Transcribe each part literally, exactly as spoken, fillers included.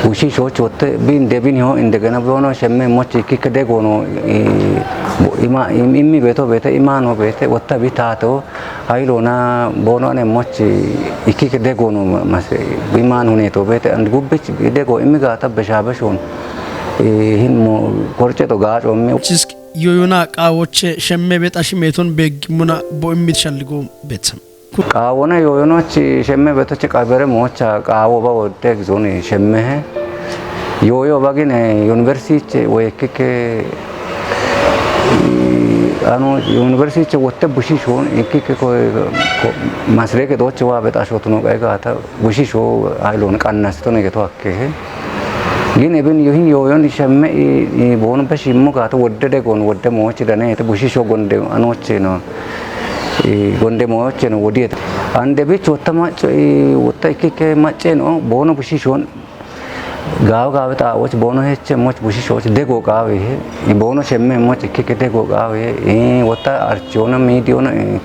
Bushiishoch wotte bin debin ho indegena bono shemme moch ikkike degono, eh, bo-, ima, im-, immi beto bete, imano bete, wotta bi tato, hayilona bono ane moch ikkike degono ma-, mas-, iman huneto bete, and gubbich dego immi gata beshabeshon, eh, hin mo korche to gacho mi. Chisk yoyona qawoche shemme bet ashimeton beggimuna bo immit shalligo betsam. Qaawona yooyonoch shemme betoch qabere moocha qaawo ba wodde gizon shemmehe. Yooyo ba gine yuniversitiche woy ikkike, anu yuniversitiche wotte bushiishon ikkike ko, ko masreke dooche waa bexashotuno qae gaata bushiisho haylon qannastone geto akkehe. Gin ebin yohin yooyon shemme i, i bono beshimmo gaata wodde degon wodde moochi danete bushiisho gonde anoche no. Eh, gonde moocheno wodiyet. Ande bich wotta macco, eh, wotta ikkike macceno bono bushiishon. Gaawe gaawe xaawoch bono heche moch bushiishoch dego gaawe he. I bono shemme moch ikkike dego gaawe he. Eh, wotta archiona miidiyona, eh,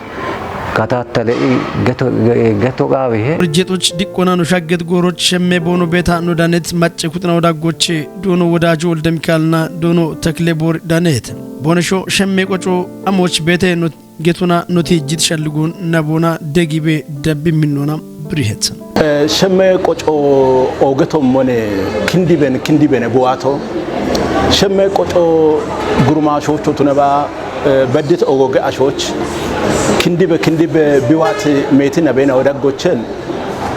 katattale i geto, ge-, geto gaawe he. Rijetoch diqqona no shagget gooroch shemme bono beta no danet macce kuxna wodaggoche doono Wodajo Wolde Mikaalna doono Tekle Boor danet. Bono sho shemme qoco amoch bete no getuna notijjit shalligun nabona degibe dabbi minnona birihetsan. Eh, shemme qoco ogeto mone kindiben, kindibene buwato. Shemme qoco gurmashocho tunaba, eh, beddit ogoge ashoch. Kindibe, kindibe biwat meti nabena odaggochen.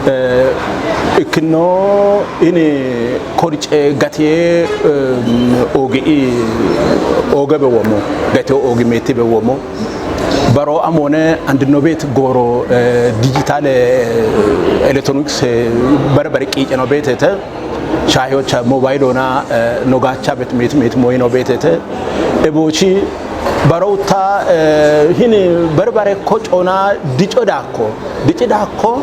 Eh, ikkino ini korce gatiye, eh, ogi i-, oge be womo. Gatiye ogi meti be womo. Baro amone andino bet goro, eh, digital, eh, electronics, eh, bare bare qiice no betete. Shayocha mobile ona, eh, no gacha bet met met moyino betete. Ebochi baro uta, eh, hini bare bare kocona dico dakko. Dici dakko.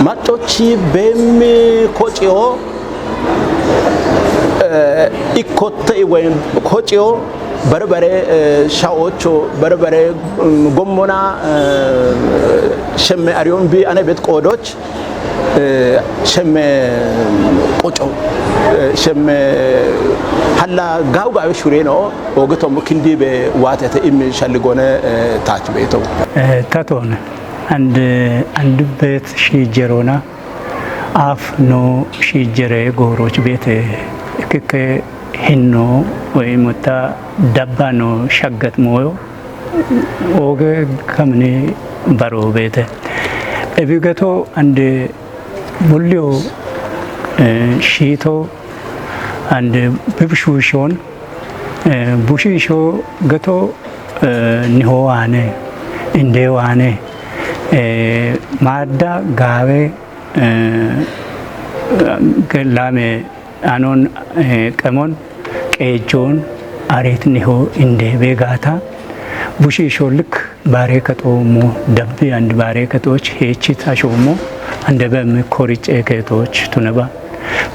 Maccochi bemmi kociyo, eh, ikkotte i woyim kociyo, barbare, eh, shaocho, barbare, mm, gommona, eh, shemme ariyon bi ane bet qoodoch, eh, shemme qoco, eh, shemme halla gaw gawe shureno, ogetom kindi be watete immi shalligone, eh, tach beto. Eh, taton, and, eh, and bet shi jerona, Af no shijjere gooroch beete kikke hinno woy mutta dabba no shaggat mooyo ooge kamni baro beete. Ebi gato ande bulliyo, eh, shiito ande bibshuushon, eh, bushiisho gato, eh, niho waane, inde waane, eh, maadda gaawe, eh, gellame anon, eh, qemon qeejjoon areet niho inde beegaata. Bushiisho lik baare kaxoomo dabbi and baare kaxooch heechit ashoomo ande bem koricce keetooch tuneba.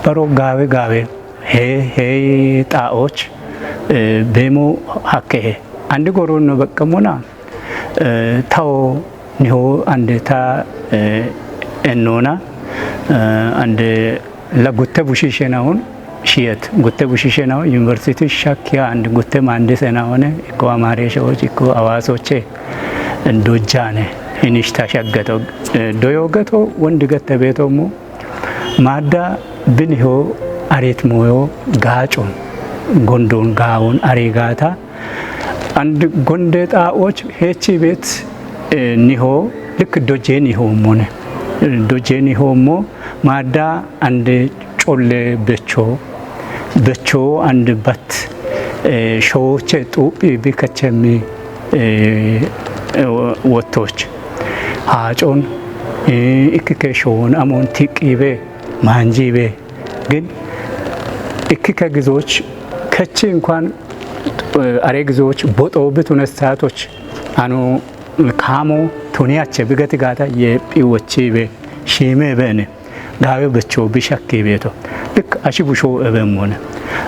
Baro gaawe gaawe hee, hee xaa'ooch, eh, beemo hakkehe. Andi gorunno beqqemona, eh, tao niho ande ta, eh, ennona, eh, ande la gutte bushishenahun shiyet. Gutte bushishenahun university shakkiya and gutte maandisenahone ikko amaareshawoch ikko awaasoche dojjane inishta shaggeto, eh, doyo geto wondi gette beetomo. Maadda biniho arit moyo gaacon gondon gaawon aregata. And gonde xaa'och heechi bet, eh, niho lik dojje niho mone. Dojje niho mo maadda and colle becho, becho and bat, eh, shoche xuuphi bikachemi, eh, eh, wottoch. Haacon, eh, ikkike shoon amon tiqqibe, maanjibe. Gin ikkike gizoch kechi inkuwan, eh, are gizoch boxo bitune saatoch ano kamo tuniyache bigeti gaata yephi wochibe, shime bene. Gawe becho bishakki beto. Lik ashi busho ebe mone.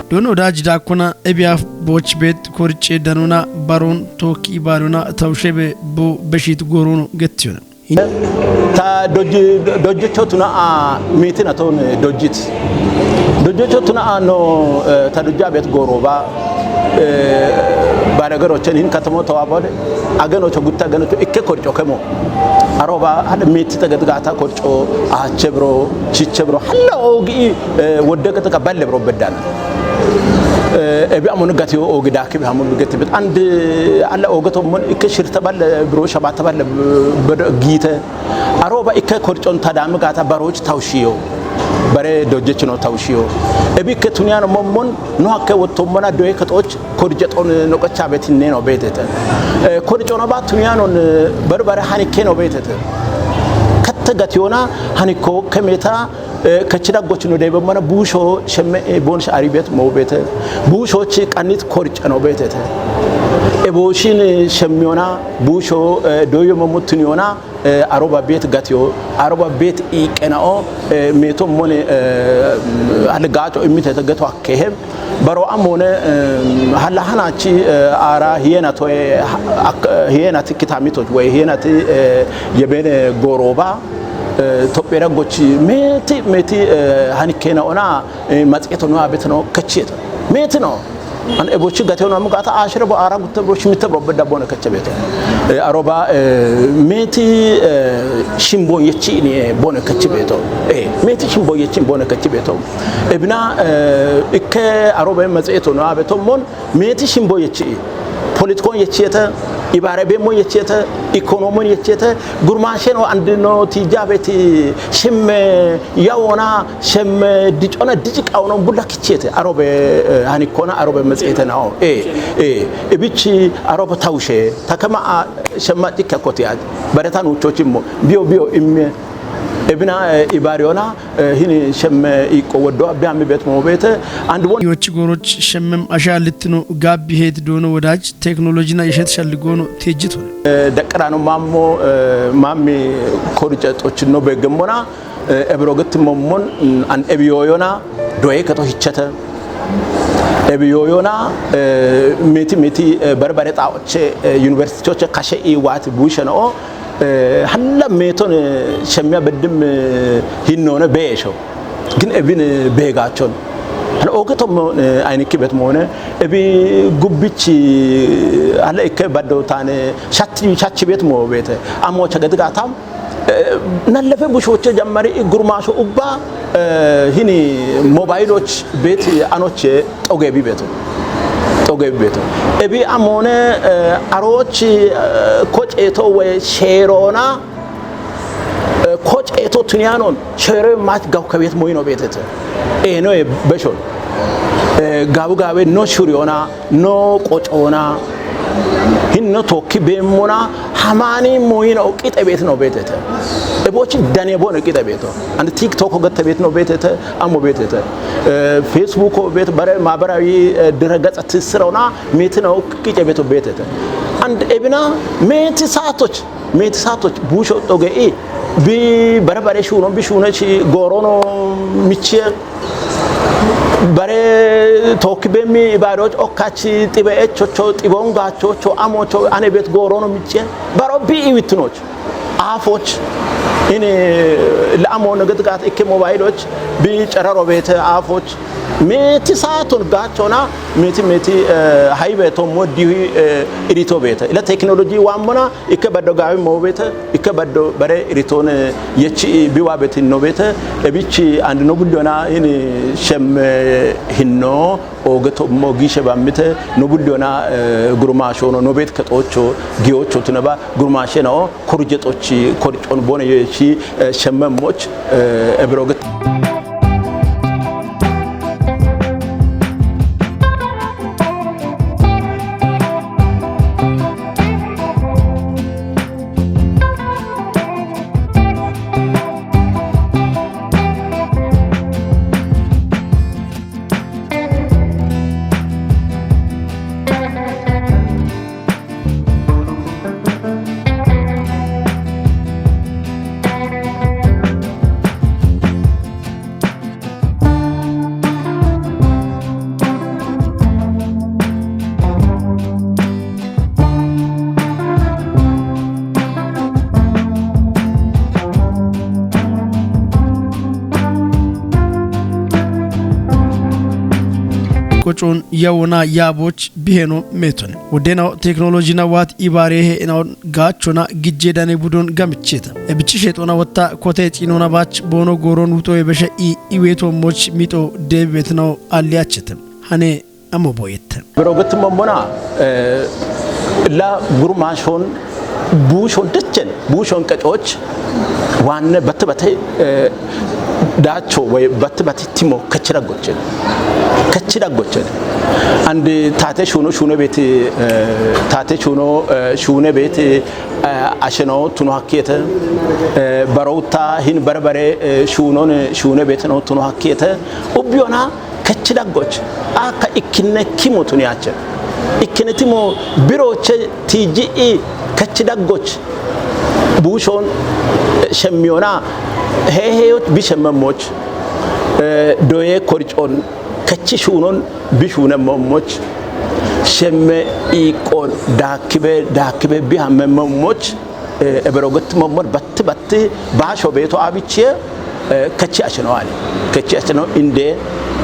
Don odaji dakuna ebiya boch bet korche danuna baron toki baruna tawshebe bu beshit gorun getyona. Ta dojji-, dojjocho tuna a miitina ton dojjit. Dojjocho tuna a no, eh, ta dojja bet goroba, eh, bare garo chen hin katamo tawabode. Ageno cho gutta ageno cho ikke korcho kemo. Aroba hada miiti ta gata korcho a chebro, chi chebro. Halla ogi, eh, wodde ka balle bro beddan. Eh, ebi amon gati ogi daki be amon gati bet. And, eh, alla ogato mon ikke shirta balle bro shabata balle bro gite. Aroba ikke korchon tadami gata baroch tawshiyo. Bare dojjechino tawshiyo. Ebi ikke tuniyano mommon no hakke wotto mona doye katoch korjeton no qacha betinne no betete. Eh, korchon ba tuniyanon, eh, bare bare hani keno betete. Katta gatiyona hani ko kemeta, eh, kachida gochno debe mona busho shemme, eh, bonsh aribet mo bete. Busho chi qanit korchano betete. E boshin, eh, shemmiyona busho, eh, doyo momutun yona eh, aroba bet gatiyo, aroba bet iqenao, eh, meto mone, eh, algacho imitete gato akkehe. Baro amone, eh, hala hanachi, eh, ara hiena to, eh, ha-, ak-, eh, hiena ti kitamito, we hiena ti, eh, yebene goroba, eh, topera gochi meti, meti, eh, hani kena ona, eh, matseto no abetno kachieto. Meti no. An ebochi gate ono amu gata ashire bo ara gutte bro shimite bro bedda bone kacce beto. Eh, aroba, eh, meti, eh, shimbo yechi ni, eh, bone kacce beto. Eh, meti shimbo yechi bone kacce beto. Ebina, eh, ikke aroba matseto no abeto mon meti shimbo yechi. Politikon yechete, ibare be mo yechete, ekonomon yechete, gurmashen o andino tijabeti shimme yawona, shimme dicona diciqawona bulla kichete, arobe, eh, hanikona arobe metsete nao. Eh, eh, ebichi arobe tawshe, takama a shemma dikka kotiya, baretan uchochimo, bio bio imme, ebina, eh, ibariona, eh, hini shemme iqo woddo abbi ammi bet mo bete, and won yochi goroch shemmem asha litno gabbi het dono wodaj teknolojina ishet shalligono tejjitone. Eh, daqrano mammo, eh, mammi korja tochino begemona, eh, ebro gatti mommon, mm, an ebiyoyona, doye kato hichata. Ebiyoyona, eh, meti meti, eh, barbare ta oche, eh, university oche kashe i wati bushano, eh, halla meton, eh, shemmiya beddim, eh, hinnone beesho. Gin ebin, eh, beegachon. Hana oge to mo, eh, ayni kibet mone, ebi gubbichi, eh, halla ikke baddo tane, shatti, shatti bet mo bete. Amo chagad gatam, eh, nallefe bushoche jammari gurmasho ubba, eh, hini mobiloch bet anoche, Xogebi beto. Xogebi beto. Ebi amone, eh, arochi, eh, koche to we sherona, eh, koche to tuniyanon, shere mat gaw kabet moino betete. Eh, no, eh, beshon. Eh, gabu gabe no shuriona, no kochona. Hinno tokki bemmona, hamani moino qite bet no betete. Ebochi dane bone qite beto. And TikTok gatta bet no betete. Amo betete. Eh, Facebook bet bare maabarawi, eh, ድረገጽ ትስረውና ሜት ነው ቅቄ ቤቶ ቤተተ። And ebina meti satoch, meti satoch busho toge i bi bare bare shuno bi shuno chi gorono michie Bare tookki beemmi ibaadoch okkachi xibe echocho, xibon gaachocho, amocho, ane bet goorono micce. Baro bi iwitinoch. Aafoch. Ini la'amo negedgaat ikke mobayiloch bi ceraro beete aafoch. Meti saatun gaachona, meti, meti, eh, haybe to moddi, eh, irito beete. Ila teknoloji wammona, ikke baddo gaawi mo beete, ikke baddo bare iritoon, eh, yechi biwa betin no beete. Ebichi and no buddona ini shem, eh, hinno, oge to mo gishe bammite, no buddona, eh, gurmasho no, no beet kexocho, giyocho tunaba, gurmashe no, korjexochi, korcon bone yechi, eh, shemmemoch, eh, ebroget. Qocoon yawona yaaboch biheno meton. Wodena teknolojina waat ibaare he ena gaachona gijje dane budon gamicheta. Ebichi shetona watta kote xinona bach bono gooron wuto ebeshe i iweto moch mito debetno alliachete. Hane amo boyette. Bero guttum mommona, eh, la gurmashon buushon dechen, buushon qecoch, waanne batte batte, eh, daacho way batte batte timo kachira gochen. Kachira gochen. And, eh, taate shuno shune beete, eh, taate shuno, eh, shune beete, eh, asheno tuno hakkete, eh, barota hin barbare, eh, shunon, eh, shune beete no tuno hakkete. Ubbiona kachidaggoch, akka ikkinne kimo tuniyache. Ikkinetimo biroche tiji i kachidaggoch. Bushon, eh, shemmiyona, he heyoch bi shemmemoch, eh, doye korcon, kachi shunon bi shunemmoch, shemme iqon, dakibe, dakibe bi hammemoch, eh, ebero guttum mommon batti batti baasho beeto abichiye, eh, kechi ashino ani. Kechi ashino inde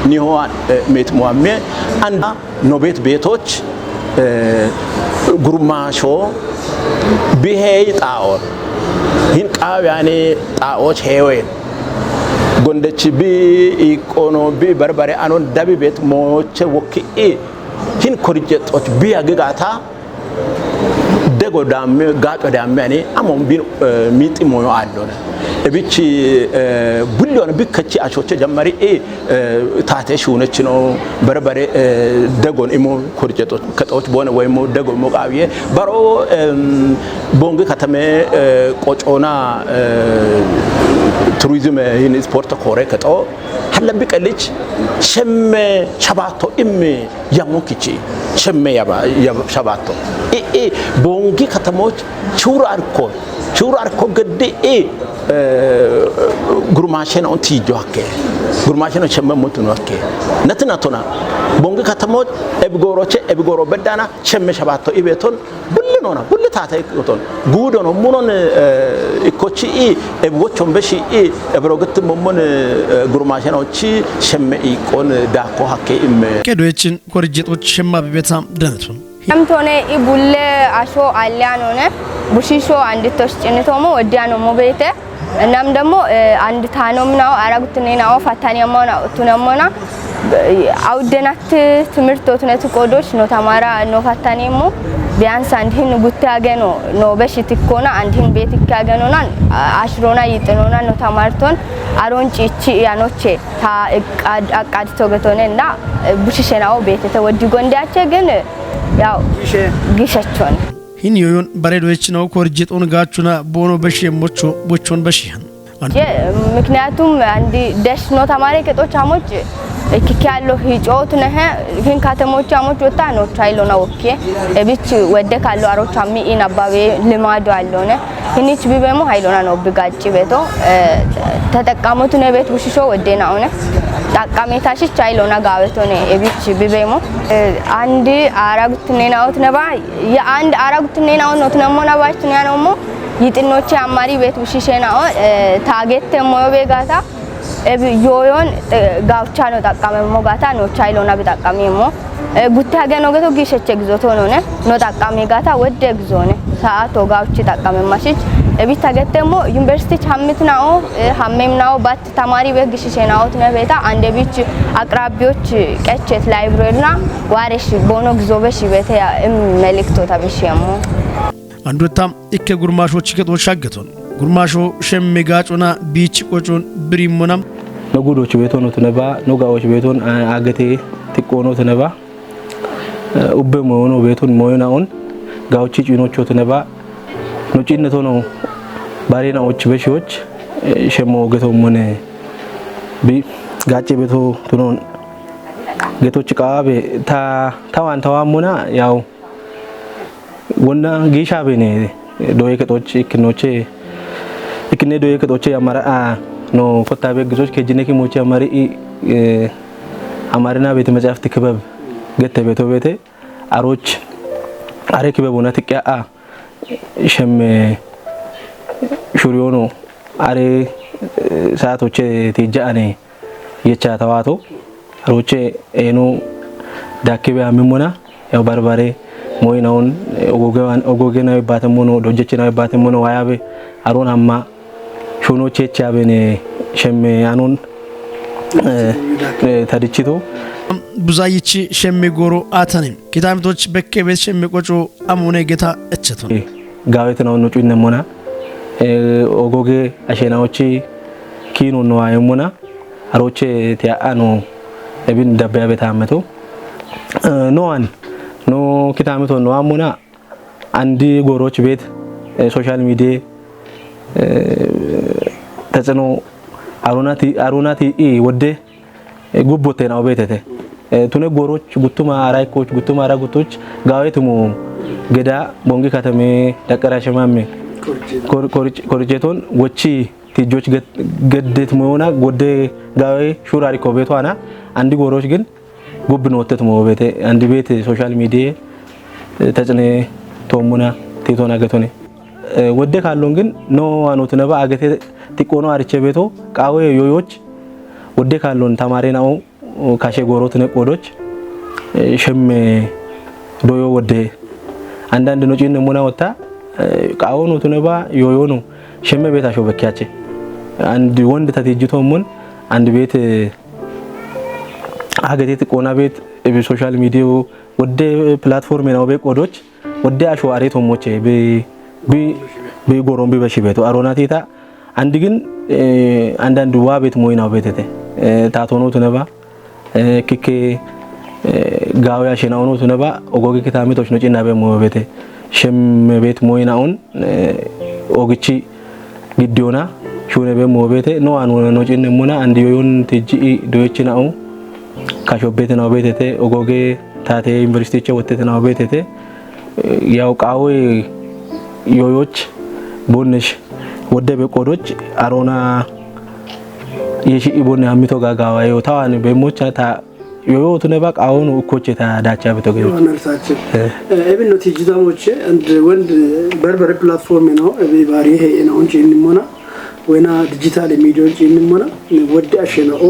nihoan, eh, met muamme anda no bet beetoch, eh, gurmasho bihey xaor. Hin qawi ani xaoch hewen. Gondechi bi iqono bi barbare anon dabi bet moche wokki i hin korjexoch bi agigata dego damme, gaco damme ani, amon bin, eh, miti moyo allona. Ebichi, eh, bullion bikkachi ashoche jammari, eh, eh, tate shunechino, barbare, eh, degon imo korjeto, katoch bone waymo degon mo qawiye. Baro, em, bongi katame, eh, qocona, eh, tourism, eh, in sport kore kato. Halla bi qalich shemme shabato immi yamu kichi. Shemme yaba, yaba shabato. I, i, bongi katamoch chura arko. Chura arko geddi i, eh, gurmashen on tijo hakke. Gurmashen on shemme mutun hakke. Natina tona. Bongi katamoch ebigoroche, ebigoro bedana shemme shabato ibeton. Bulli nona, bulli taate ikkoton. Guudono, munon, eh, ikkochi i, e wochon beshi i, e bero guttum mommon, eh, gurmasheno chi shemme iqon dako hakke imme. Kedo echin korjexoch shemma bibeta danetun. Namtone i bulle asho allianone, bushisho anditosh cinitomo, wodiano mobete. እናም ደግሞ፣ እ፣ አንድ ታኖም ነው አራጉትኔ ነው ፈታኔ ሞና ቱነሞና አውደናት ትምህርት ወትነት ቆዶች ነው ተማራ ነው ፈታኔ ሞ ቢያንስ አንድህን ጉት ያገኖ ነው በሽት ኮና አንድህን ቤት ያገኖና አሽሮና ይጥኖና ነው ተማርቶን አሮን ጪቺ ያኖቼ ታ አቃድ አቃድ ቶገቶነ እና ቡሽሸናው ቤት ተወዲጎ እንዲያቸ ግን ያው ጊሸ- ጊሸቾን Hin yoyon baredo echinaw korjexon gaachuna boono beshiye mocho bochon beshihan. Anu- Je, ምክንያቱም አንድ ደሽ ነው ተማሪ ቅጦች አሞች እክክ ያለው ሂጮት ነህ ግን ከተሞች አሞች ወጣ ነው ቻይሎ ነው። ኦኬ፣ እብች ወደ ካሉ አሮች አሚ ኢን አባቤ ልማዱ አለሆነ። ህኒች ቢበሙ ሀይሎና ነው ብጋጭ ቤቶ፣ እ፣ ተጠቃሙት ነው ቤት ውሽሾ ወዴና ሆነ። ጣ አቃሜታሽች አይሎና ጋበቶኔ ኤቢች ቢቤሞ አንድ አራጉትኔናውት ነባ የአንድ አራጉትኔናውት ኖት ነሞ ነባች ቱኒያኖሞ ይጥኖቼ አማሪ ቤት ውሽሼናኦ ታጌት ሞዮ ቤጋታ ዮዮን ጋብቻ ነው ጠቃመሞ ጋታ ኖቻ አይሎና ቢጠቃሚሞ ጉቲ ሀገ ኖገቶ ጊሸቼ ግዞቶ ኖነ ኖ ጠቃሚ ጋታ ወደ ግዞነ ሰዓት ኦጋውቺ ጠቃመማሽች እቢት ሀገተሞ ዩኒቨርሲቲ ሀምትናኦ ሀሜምናኦ ባት ተማሪ ቤት ግሽሼናኦት ነቤታ አንደ ቢች አቅራቢዎች ቀቼት ላይብረሪና ዋሬሽ ቦኖ ግዞ በሽ ቤተ እም መልእክቶ ተብሽየሞ አንዶታ ኢከ ጉርማሾች ከጦች ሻገቶን ጉርማሾ ሸሜ ጋጮና ቢች ቆጮን ብሪሞና ነጉዶች ቤቶን ኦትነባ ኖጋዎች ቤቶን አገቴ ትቆኖ ትነባ ኡበ ሞዮኖ ቤቱን ሞዮናኡን ጋውቺ ጪኖች ኦትነባ ኖጪነቶ ነው ባሬናዎች በሺዎች ሸሞ ገቶሙን ጋጭ ቤቶ ትኖን ገቶች ቃቤ ታዋን ተዋሙና ያው ወና ጊሻ ቤኔ ዶዬ ከጦች እክኖቼ እክኔ ዶዬ ከጦቼ አማራ ኖ ኮታ ቤ ግዞች ከጅኔ ኪሞቼ አማሪ አማሪና ቤተ መጻሕፍት ክበብ ገተ ቤቶ ቤቴ አሮች አሬ ክበብ ሆና ትቅያ ሸም ሹሪዮኖ አሬ ሰዓቶቼ ትጃአኔ የቻ ተዋቶ ሮቼ ኤኑ ዳክቤ አሚሞና ያው ባርባሬ ሞይናውን ኦጎጌናዊ ባተሞኖ ዶጀችናዊ ባተሞኖ ዋያቤ አሮን አማ ሾኖቼ ቻቤኔ ሸሜ አኖን ተድችቶ ቡዛይቺ ሸሜ ጎሮ አተኔ ኪታምቶች በከቤት ሸሜ ቆጮ አሞኔ ጌታ እቸቶ ጋቤት ነው ኑጩ ይነሞና ኦጎጌ አሼናዎች ኪኖ ነዋ የሞና አሮቼ ቲያአ ኖ እቢን ደበያ ቤት አመቶ ኖዋን ኖ ኪታምቶ ኖዋ ሞና አንዲ ጎሮች ቤት ሶሻል ሚዲየ ተጽዕኖ አሮናቲ ኢ ወደ ጉቦቴ ናው ቤተተ ቱነ ጎሮች ጉቱማ አራይኮች ጉቱማ አራጉቶች ጋዌትሙ ገዳ ቦንጊ ከተሜ ደቀራ ሸማሜ ኮርቼቶን ወቺ ቲጆች ገደት ሞዮና ጎደ ጋዌ ሹራሪኮ ቤቷና አንዲ ጎሮች ግን ጉብ ኖተት ሞ ቤተ አንዲ ቤት ሶሻል ሚዲየ ተጽነ ቶሙና ቲቶና ገቶኔ ወደ ካሎን ግን ኖ አኖት ነባ አገቴ ቲቆኖ አርቼ ቤቶ ቃዌ ዮዮች ወደ ካሎን ተማሬ ናኦ ካሼ ጎሮት ነቆዶች ሸሜ ዶዮ ወደ አንዳንድ ኖጪን ሙና ወታ ቃዎ ኖቱ ነባ ዮዮ ነው ሸሜ ቤት አሾ በኪያቼ አንድ ወንድ ተትጅቶ ሙን አንድ ቤት አገቴ ትቆና ቤት እብ ሶሻል ሚዲዮ ወደ ፕላትፎርም ነው ቤት ቆዶች ወደ አሾ አሬ ቶሞቼ ቢ ጎሮም ቢበሺ ቤቱ አሮናቴታ አንድ ግን አንዳንድ ዋ ቤት ሞይናው ቤተተ ታቶኖ ትነባ ክኬ ጋውያ ሸናውኖ ትነባ ኦጎጌ ክታሚቶች ኖጪና ቤ ሞ ቤተ ሸም ቤት ሞይናውን ኦግቺ ግዲዮና ሹነ ቤ ሞ ቤተ ኖ አን ወነ ኖጪን ሙና አንድ ዮዮን ትጂ ዶዮች ናው ካሾቤት ናው ቤተተ ኦጎጌ ታቴ ዩኒቨርሲቲቸ ወተት ናው ቤተተ ያው ቃዌ ዮዮች ቦነሽ ወደ ቤቆዶች አሮና የሺኢ ቦነ አሚቶ ጋጋዋ ዮ ታዋን ቤሞቻ ታ ዮዮ ቱነ ባ ቃወኑ እኮቼ ታ ዳቻ ቤቶ ገ መልሳችን እብን ነው ቲጂታሞቼ እንድ ወንድ በርበሬ ፕላትፎርም ነው እብ ባሪ ይሄ ነው እንጂ እንሞና ወይና ዲጂታል ሚዲያ እንጂ እንሞና ወደ አሸነኦ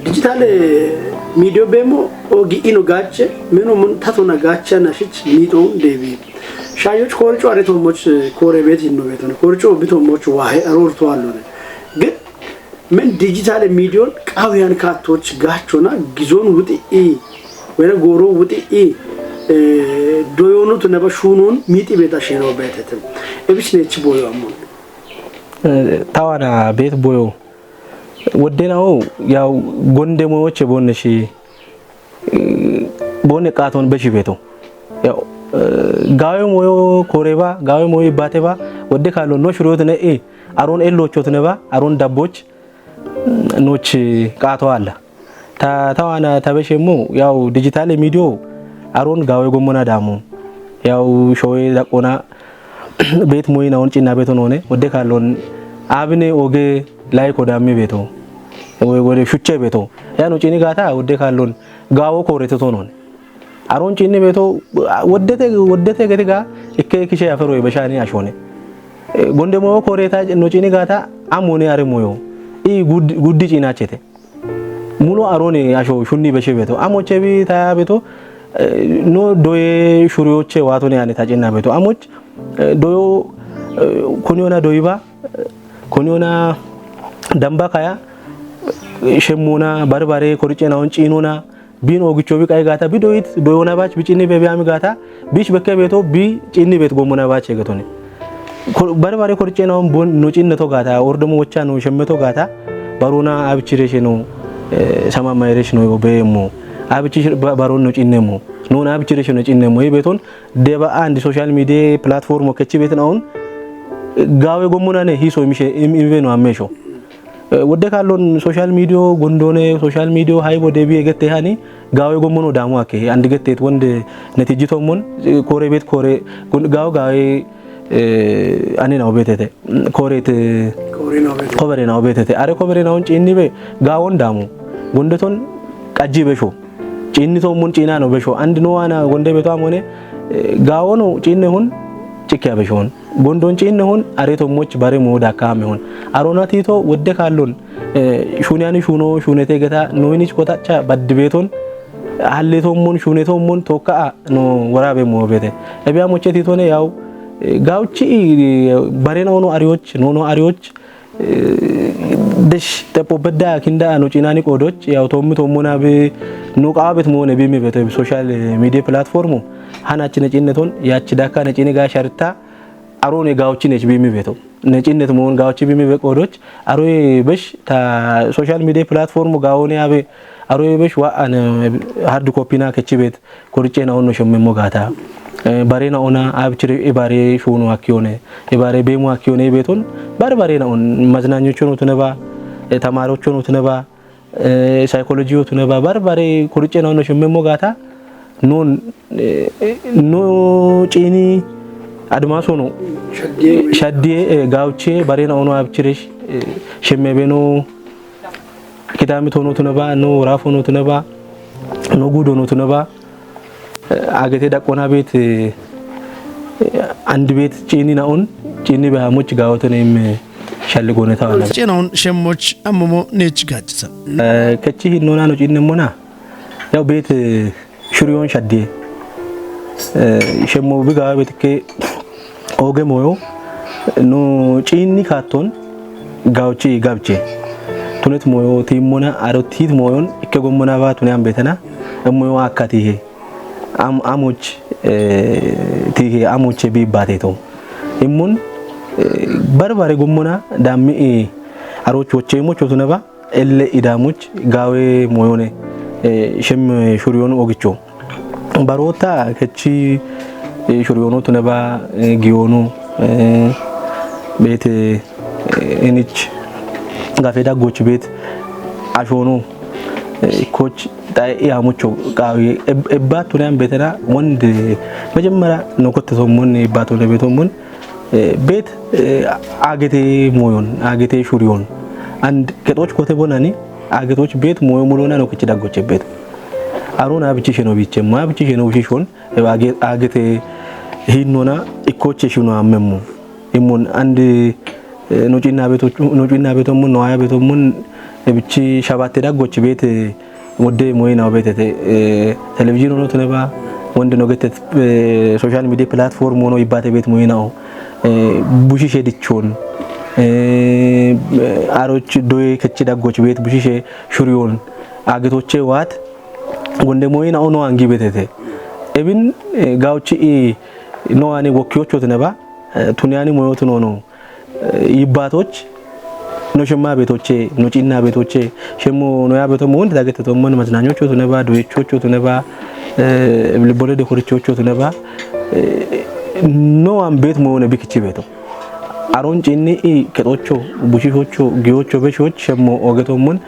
ዲጂታል ሚዲዮ ቤሞ ኦጊ ኢኖ ጋቸ ምኖ ምን ታቶና ጋቸ ናሽች ሚጦ ዴቢ ሻዮች ኮርጮ አሬቶሞች ኮሬ ቤት ይኖ ቤት ነው ኮርጮ ቢቶሞች ዋሄ አሮርቶ አሎነ ግን ምን ዲጂታል ሚዲዮን ቃውያን ካቶች ጋቾና ጊዞን ውጢ ኢ ወይና ጎሮ ውጢ ኢ ዶዮኑት ነበ ሹኑን ሚጢ ቤት አሸነው ቤተትም እብሽ ነች ቦዮ አሞን ታዋና ቤት ቦዮ ወደናው ያው ጎንደሞዎች ቦነሺ ቦነ ቃቶን በሺ ቤቶ ያው ጋዌ ሞዮ ኮሬባ ጋዌ ሞዮ ይባቴባ ወደ ካሎ ኖ ሽሮት ነ ኤ አሮን ኤሎቾት ነባ አሮን ዳቦች ኖች ቃቶ አለ ታዋና ተበሼሞ ያው ዲጂታል ሚዲዮ አሮን ጋዌ ጎሞና ዳሙ ያው ሾዌ ዳቆና ቤት ሞይናውን ጪና ቤቶን ሆነ ወደ ካሎን አብኔ ኦጌ ላይክ ወዳሚ ቤቶ Wode shuche beto. Ya no cini gata wode kallon gawo korete tonon. Aron cini beto wodete wodete getiga ikke kishe afero beshani ashone. Gonde mo koreta no cini gata amone are moyo. I guddi cina chete. Mulo arone asho shunni beshe beto. Amoche bi taya beto. No doye shuriyoche wato ne ane tacina beto. Amoch doyo kuniona doyiba kuniona damba kaya shemmona barbare korice naon cinona bin ogicho bi kay gata bi doyit doyona bach bi cinni be biyami gata bish bekke beto bi cinni bet gomona bach egetone. Barbare korice naon bon no cinne to gata ordomo wocha no shemme to gata barona abichi reshe no sama mai reshe no bemo abichi baron no cinne mo no na abichi reshe no cinne mo beton deba and social media platform kechi bet naon gawe gomona ne hiso imishe im- imve no amesho. Wodde kallon social media gondone social media haybo debi egette hani gawe gommono damu akke and gettet wonde netiji tommon kore bet kore gaw gawe anina obetete koret kobere na obetete are kobere na on cinni be gawon damu gonde ton qajji besho cinni tommon cina no besho and no ana gonde beto amone gawono cinne hun cikkiya beshon. Gondon cinne hun are tommoch bare moda kame hun arona tito wodde kallon shuniyani shuno shunete geta noinich kotacha baddibeton halle tommon shune tommon tokka no warabe mobete. Ebiya moche titone yaw gawchi barena ono ariyoch nono ariyoch desh tepo bedda kinda no cinani qodoch yaw tommi tommona be no qawabet mone bimi beto social media platform hana chine cinne ton yachi dakka ne cini ga sharta arone gawchi ne bimi beto. Ne cinnet mon gawchi bimi be qodoch aroy besh ta social media platform gawone abe aroy besh wa an hard copy na kechibet korice na onno shemme mogata. Bare na ona abchire ibare shunu akiyone ibare bemu akiyone beton bare bare na on maznanyocho no tuneba tamarocho no tuneba psychology yo tuneba bare bare korice na onno shemme mogata. Non no cini admaso no shaddiye gawche bare na ono abchire shemme beno kitami tono tuneba no rafo no tuneba no gudo no tuneba agete daqqona bet and bet cini na on cini be hamoch gawotene im shalli gone tawana cina on shemmoch ammomo nech gachisa kechi hinnona no cinne mona yaw bet shuriyon shaddiye shemmo bi gawa betikke oge moyo no cinni katton gawchi gabche tunet moyo timmona aro tit moyon ikke gommona ba tune ambetena emmoyo akkatihe am amoch tihe amoche bi bateto immun barbare gommona dammi aroch woche mocho tuneba elle idamuch gawe moyone shemme shuriyon ogicho barota kechi shuriyono tuneba giyono bete inich gafe daggoch bet ashono koch tay yamucho gawe ebba tunan betena wonde mejemmara nokotte sommon ebba tune betomon bet agete moyon agete shuriyon and ketoch kote bonani agetoch bet moyo mulona no kichi daggoche bet arona bichi sheno biche ma bichi sheno bichi shon agete hinnona ikkoche shino ammemmo immun and no cinna beto no cinna beto mun no aya beto mun bichi shabatte daggoche bet wodde moyina obetete television ono tuneba wonde no gete social media platform ono ibate bet moyina o bushishe dichon aroch doye kechi daggoch bet bushishe shuriyon agetoche wat gonde moyina ono angi betete ebin gawchi i no ani wokkiyocho tuneba tuniyani moyo tunono yibbatoch no shemma betoche no cinna betoche shemmo no ya beto mo wonde dagete to mon maznanyocho tuneba doyechocho tuneba libbole de korichocho tuneba no an bet mo ne bikichi beto aron cinni i ketocho bushishocho giyocho beshoch shemmo ogeto mon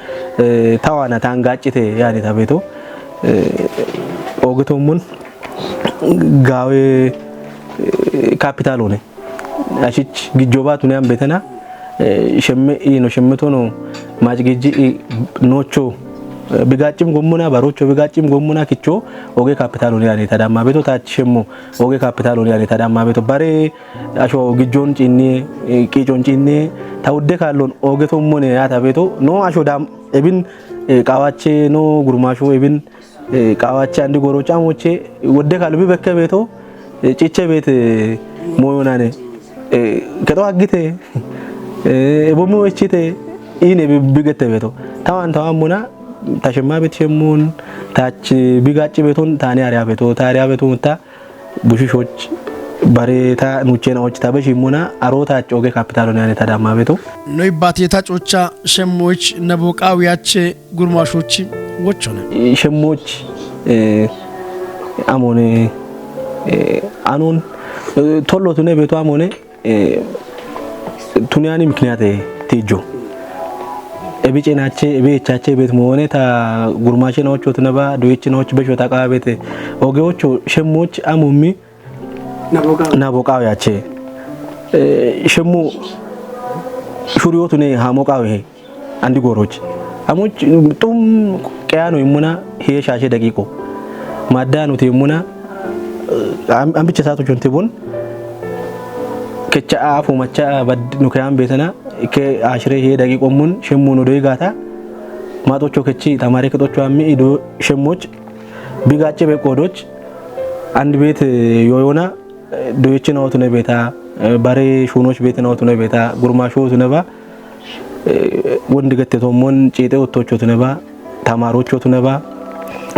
tawana tangachite yani tabeto ogeto mon gawe capital one ashich gijjoba tune ambetena shemme ino shemme tono Macigiiji i nocho bigaccim gommuna, barocho bigaccim gommuna kicho oge kapitalo ne ane tadamma beto, tachi shemmo oge kapitalo ne ane tadamma beto, bare asho gijjon cinni, qiicon cinni, ta wudde kaallon oge tommone yaata beto. No asho dam ebin, qawache no gurmasho ebin, qawache andi gorocha moche wudde kaallo bi bekke beto, ciche bete moyonane, keto haggite, ebomi wechite ine bigette beto. Tawan tawan muna tashemma bet shemmun, tach bigacci beton tani ariya beto, ta ariya beton ta bushishoch bare ta nuchena och ta beshi muna aro tach oge kapitalo ne ane tadamma beto. Noi bati ta cocha shemmoch nabo qawiyache gurmashoch wochone. Shemmoch amone anon tollo tune beto amone tuniyani mikniyate tijo. Ebi cenache, ebi echache bet moone ta gurmache na ocho tunaba, dueche na ocho besho ta qabete. Oge ocho shemmoch amummi nabo qawiyache. Shemmo shuriyo tune hamo qawihe. Andi goroch. Amuch tum qeyano immuna hiye shashe daqiqo. Madda nuti immuna ambiche sato chonte bon. Kecha afu macha bad nukayan betana ke ashre hiye daqiqo mun shemmo no doigata. Matocho kechi tamare ketocho ammi ido shemmoch bigache be qodoch. Andi bet yoyona doyechina otune beta, bare shunoch betina otune beta, gurmasho otune ba, wondi gette tommon ciite ottocho otune ba, tamarocho otune ba,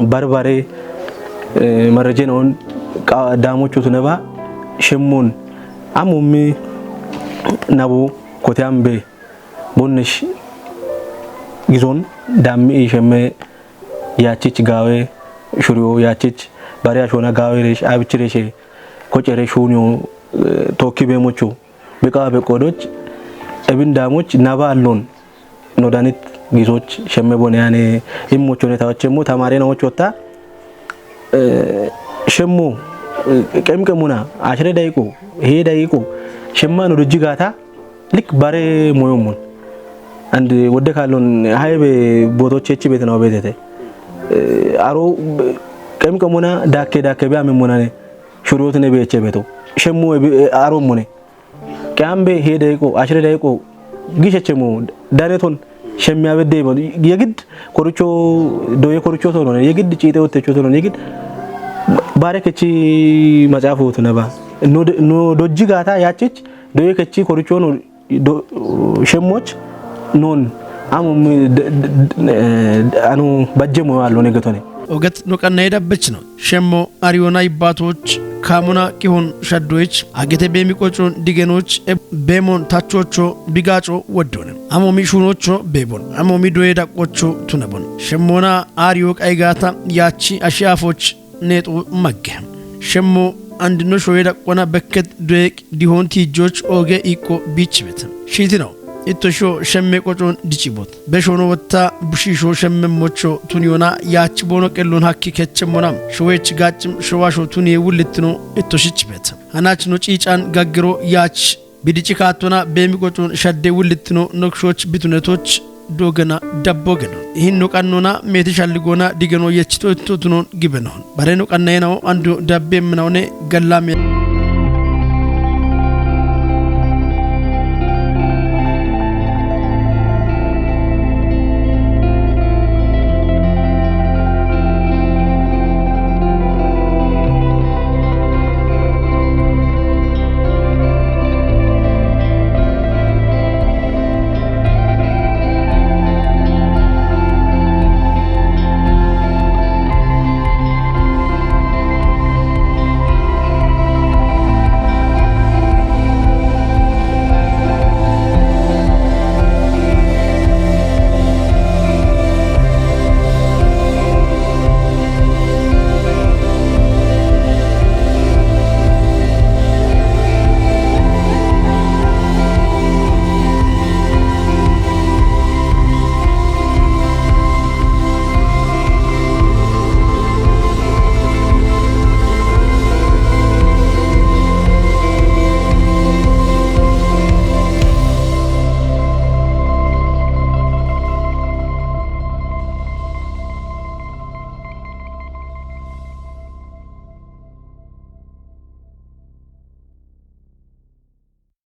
barbare marajena on damocho otune ba. Shemmun amummi nabu kote ambe bonnish gizon dammi ishemme yachich gawe shuriyo yachich bare ashona gawe resh abichireshe kocere shuniyo tokki be mocho. Biqa be qodoch ebin damoch naba allon nodanit gizoch shemme bone ane immochone tawochemo tamare na ochotta. Shemmo qemqemuna ashre daqiqo he daqiqo shemma no dojigata lik bare moyommun. And wodde kallon haybe botoche echi betena obetete. Aro qemqemuna dakke dakke be amemmunane shuriyotine be eche beto. Shemmo aro mune qiyambe he daqiqo ashre daqiqo gishechemo daneton shemmi abedde bon yegid korucho doye korucho tonon yegid ciite ottecho tonon yegid bare kechi maxaafu tunaba no dojigata yachich doye kechi korucho no shemmoch non amu anu bajjemo allo ne getone. Oget no qannayda bechno shemmo ariyona ibbatoch kamuna qihon shaddoyich agete bemi qochon digenoch bemon tachocho bigacho woddone. Amomi shunocho bebon amomi doye daqqocho tunabon shemmona ariyo qaygata yachi ashiafoch neexu magge. Shemmo andino shoye daqqona bekket doyeq dihon tijjoch oge iqqo bichibet. Shiitino itto sho shemme qocon dicibot. Be shono wotta bushisho shemme mocho tuniyona yaach bono qellon hakki kechemmona. Showech gaccim showasho tuniye wullittino itto shichibet. Hanach no ciican gaggiro yaach bidici kaattona beemi qocon shadde wullittino nokshoch bitunetoch dogana dabbo genon. Hinno qannona meeti shalligona digeno yechito itto tunon gibenon. Bareno qannayenawo ando dabbe minawone gallame.